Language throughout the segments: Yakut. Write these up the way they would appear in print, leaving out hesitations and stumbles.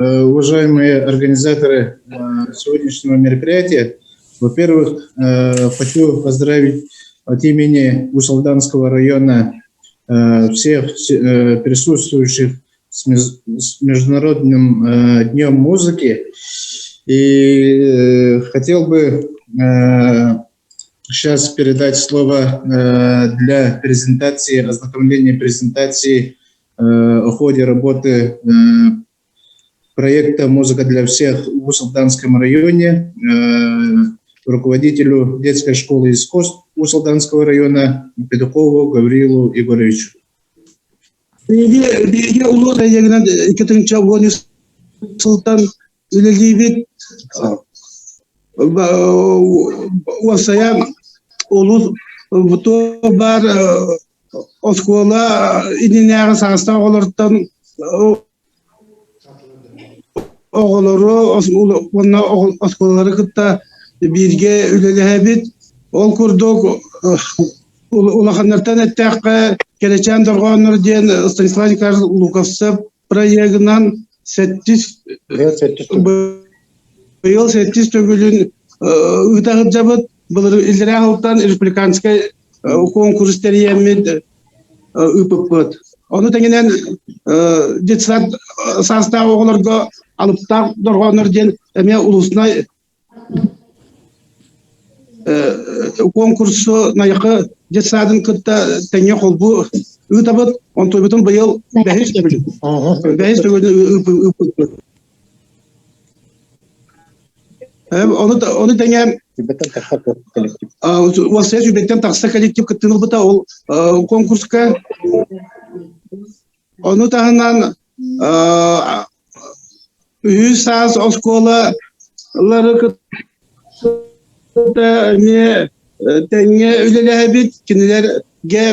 Уважаемые организаторы сегодняшнего мероприятия, во-первых, хочу поздравить от имени Усть-Алданского района всех присутствующих с Международным днем музыки. И хотел бы сейчас передать слово для презентации, ознакомления презентации о ходе работы проекта «Музыка для всех» в Усть-Алданском районе руководителю детской школы искусств Усть-Алданского района Петухову Гаврилу Егоровичу. Биһиги улуу нэһилиэгинэн 2010 сылтан үлэлиибит. Уопсайа улуус туох баар оскуола иннинээҕи саастаах оҕолортон оҕолору уонна оскуолалары кытта бииргэ үлэлэһэбит. Ол курдук улаханнартан эттэххэ, Кэрэчээн дорҕооннор диэн Станислав Николаевич Луковцев проегынан сэттис быйыл сэттис төгүлүн ыыта сылдьабыт. Былыр иллэрээ сылтан республиканскай конкурс тэрийэммит ыыппыппыт. Ону тэҥинэн детсад саастаах оҕолорго алыптаах дорҕооннор диэн эмиэ улуснай конкурсу Найахы детсадын кытта тэҥҥэ холбуу ыытабыт. Онтуйбутун быйыл бэһис төгүлүн. Бэһис төгүлүн ыыппыппыт. Ону, ону тэҥэ уопсайа сүүрбэттэн тахса коллектив кыттыыны ылбыта ол конкурска. Ону таһынан үһүс саас оскуолалары кытта эмиэ тэҥҥэ үлэлээбит. Кинилэргэ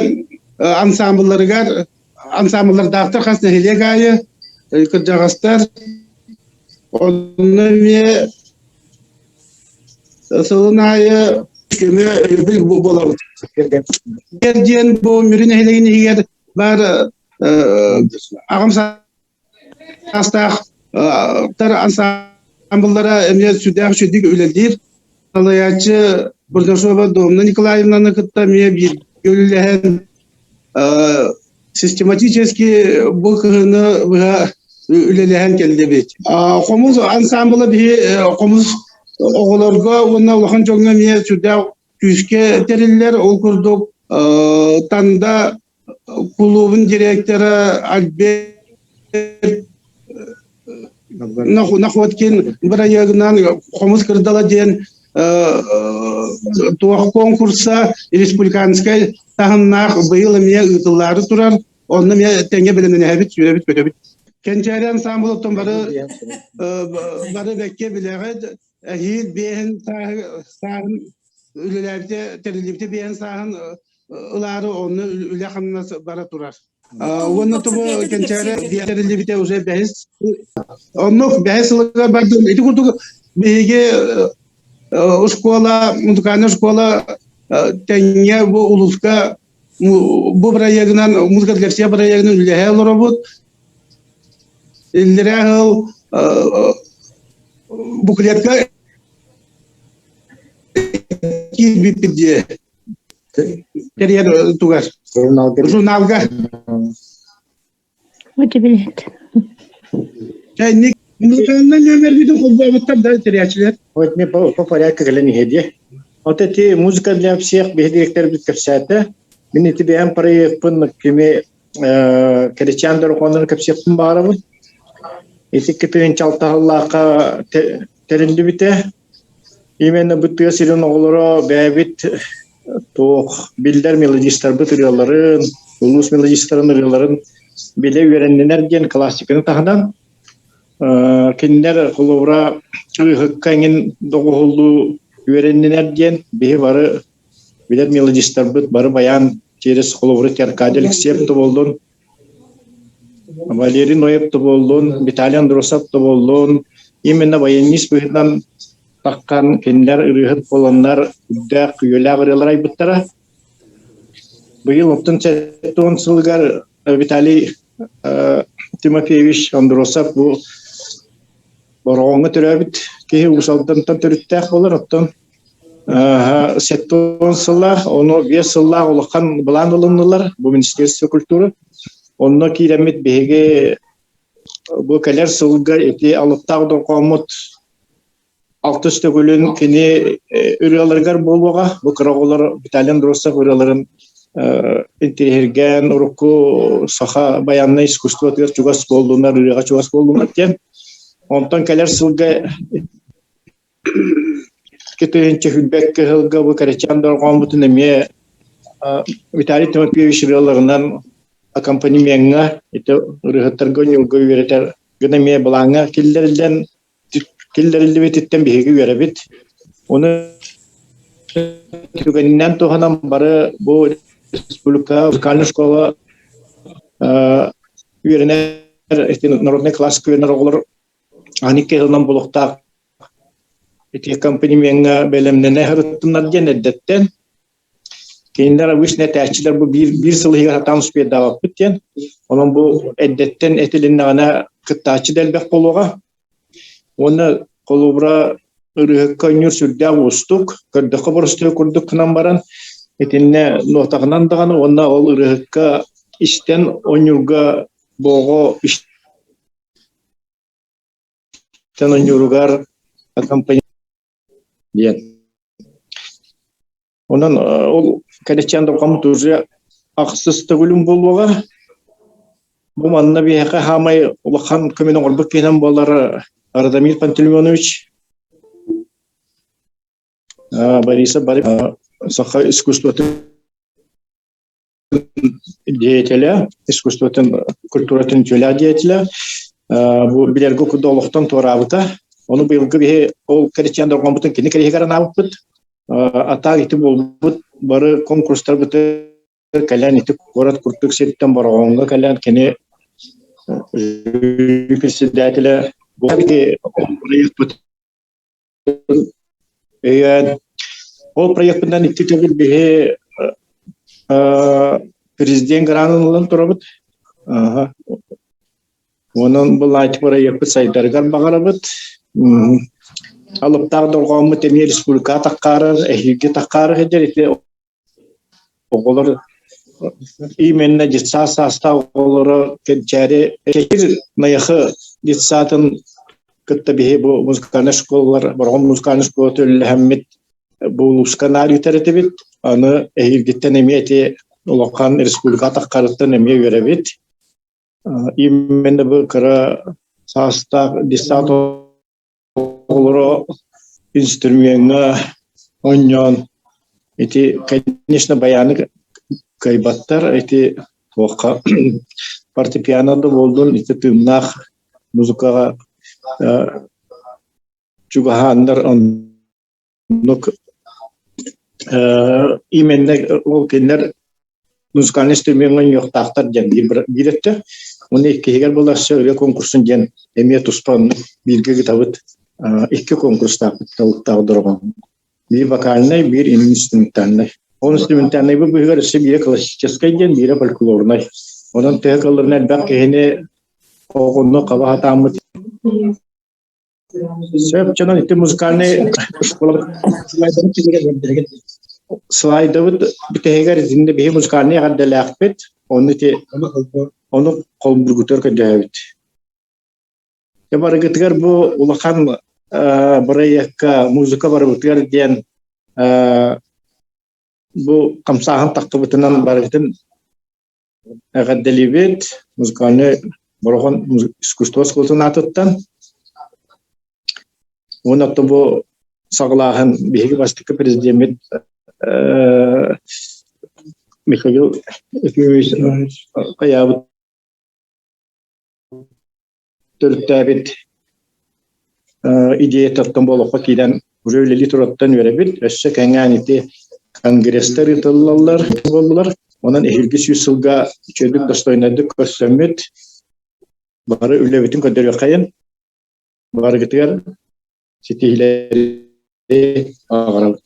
ансаамбылларыгар ансаамбыллардаахтар хас нэһилиэк аайы кырдьаҕастар. Онно эмиэ сылын аайы көмө өйөбүл буолабыт. Диэн бу Мүрү нэһилиэгин иһигэр баар аҕам саастаах ансаамбыллара эмиэ сүрдээх үчүгдүк үлэлиир. Салайааччы Бурдашова Домна Николаевнаны кытта эмиэ бииргэ үлэлэһэн систематически бу кыһыны быһа үлэлэһэн кэллибит. Хомус ансаамбыла биһи хомус оҕолорго уонна улахан дьоҥҥо эмиэ сүрдээх күүскэ тэриллэр. Ол курдук Танда кулуубун директора Альберт Находкин бырайыагынан Хомус кырдала диэн туох конкурса республиканскай таһымнаах быйыл эмиэ ыытыллаары турар. Онно эмиэ тэҥҥэ бэлэмнэнэбит, сүүрэбит-көтөбүт. Кэнчээри ансаамбыл оттон бары бары бэккэ билэҕит. Эһиил биэһин сааһын үлэлээбитэ, тэриллибитэ биэһин сааһын ылаары онно үлэ-хамнас бара турар. Уонна тобу кэнчээри тэриллибитэ уже бэһис оннук бэһис сылыгар бардым. Ити курдук биһиги школа, музыкальная школа тэҥҥэ бу улууска бу бырайыагынан музыка для всех бырайыагынан үлэһэ олоробут. Иллэрээ сыл буклетка киирбиппит дии. Тэрийэр тугар. Журналга. Журналга. Вот билет. Чайник музыкальный номербитин холбообуттар да тэрийээччилэр. Вот мне по, по порядку кэлэн иһэ Вот эти музыка для всех биһи дириэктэрбит кэпсээтэ. Мин ити бэйэм проекпын кими Кэричээн дорҕооннору кэпсиэхпин баҕарабын. Ити кипирин чалтаһыллаахха тэриллибитэ. Именно бу тыа сирин оҕолоро бэйэбит туох биллэр мелодистарбыт ырыаларын, улуус мелодистарын ырыаларын билэ үөрэннинэр диэн классиканы таһынан кинилэр холобура ыһыкка эҥин доҕуһуллуу үөрэннинэр диэн биһи бары билэр мелодистарбыт бары баян через холобура Аркадий Алексеев да буоллун, Валерий Ноев да буоллун, Виталий Андросов да буоллун, именно баянист быһыытынан таххан кинилэр ырыаһыт буоланнар үрдээх күйүөлээх ырыалар айбыттара. Быйыл оттон 70 сылыгар Виталий Тимофеевич Андросов бу Бороҕоҥҥо төрөөбүт киһи Уус Алдантан төрүттээх буолар, оттон 70 сыллаах, ону 5 сыллаах улахан былаан ылыннылар бу Министерство культуры. Онно киирэммит биһиги бу кэлэр сылга ити алыптаах дорҕооммут алтыс төгүлүн кини ырыаларыгар буолуоҕа. Бу кыра оҕолор Виталий Андросов ырыаларын интириэһиргээн урукку саха байыаннай искусствотыгар чугас буоллунар, ырыаҕа чугас буоллунар диэн. Онтон кэлэр сылга 2021 сылга бу кэрэчээн дорҕооммутун эмиэ Виталий Тимофеевич ырыаларынан аккомпанемеҥҥа ити ырыаһыттарга ньуурга үөрэтэр гына эмиэ былааҥҥа киллэриллэн киллэриллибититтэн биһиги үөрэбит. Ону түгэнинэн туһанан бары бу республика музыкальная школа үөрэнэр народный класс үөрэнэр оҕолор аникка ылынан булуктаах ити аккомпанемеҥҥа бэлэмнэнэ сырыттыннар диэн эрдэттэн Кинилэр обычно этээччилэр бу биир, биир сыл иһигэр сатаан успедаабаппыт диэн. Онон бу эрдэттэн этилиннэҕинэ кыттааччы да элбэх буолуоҕа. Уонна холобура ырыаһыкка оонньуур сүрдээх уустук, көрдөххө боростуой курдук гынан баран итиннэ нуотаҕынан даҕаны уонна ол ырыаһыкка истэн оонньуурга бу оҕо истэн оонньууругар аккомпани диэн. Онон ол кэрэчээн дорҕоммут уже ахсыс төгүлүм буолуоҕа. Бу манна биһиэхэ хаамай улахан көмөнү оҥорбут киһинэн буолар Радомир Пантелеймонович Борисов саха искусствотын деятеля, искусствотын культуратын үтүөлээх деятеля. Бу билэргэ курдук олохтон туораабыта. Ону быйылгы биһи ол кэриччээн дорҕооммутун кини кэриһигэр анаабыппыт. Атаак ити буолбут бары конкурстарбытыгар кэлэн ити куорат курдук сиртэн Бороҕоҥҥо кэлэн кини председателэ бу проекпыт өйөөн ол проекпытынан икки төгүл биһи президент гранын ылан турабыт. Онон бу лайт проекпыт сайдарыгар баҕарабыт. Алыптаах дорҕооммут эмиэ республика таххаарар, эһиилги таххаарар сылдьар ити оҕолор именно детсад саастаах оҕолоро кэнчээри кэкир Найахы детсадын кытта биһи бу музыкальнай школалар Бороҕон музыкальнай школа төллөһөммүт бу улууска наар үтэр этибит. Аны эһиилгиттэн эмиэ ити улахан республика атаххарыттан эмиэ үөрэбит. Именно бу кыра саастаах детсад оҕолоро инструмеҥҥа оонньоон ити конечно баяны кыайбаттар ити туохха фортепиано да буоллун ити тыыннаах музыкаҕа чугаһааннар оннук именно ол кинилэр музыкальный инструмеҥҥа оонньуохтаахтар диэн биир өттө. Уонна иккиһигэр буолар ырыа конкурсун диэн эмиэ туспа бииргэ ыытабыт. Икки конкурстаахпыт талыктаах дорҕоон. Биир вокальнай, биир инструментальнай. Ол инструментальнай быһыгар өссө биирэ классическай диэн, биирэ фольклорнай. Онон төһө кылларына элбэх киһини оҕону хаба сатааммыт. Сөп, дьонон ити музыкальнай слайдабыт бүтэһигэр итиннэ биһи музыкальнай эҕэрдэлээхпит, ону ити ону холбургутугар көрдөһөбүт. Дьэ барыгытыгар бу улахан бырайыакка музыка барыбытыгар диэн бу хамсааһын таххыбытынан барыгытын Эҕэрдэлиибит музыкальнай Бороҕон искусство оскуолатын аатыттан уонна оттон бу саҕалааһын биһиги бастакы президеммит Михаил Ефимович хайаабыт төрүттээбит идеятыттан бу олоххо киирэн уже үлэлии турарыттан үөрэбит. Өссө кэҥээн ити конгресстар ыытыллаллар буоллулар. Онон эһиилги 100 сылга үчүгэйдик достойнайдык көрсөммүт бары үлэбитин көрдөрүөххэйин. Барыгытыгар ситиһиилэри баҕарабыт.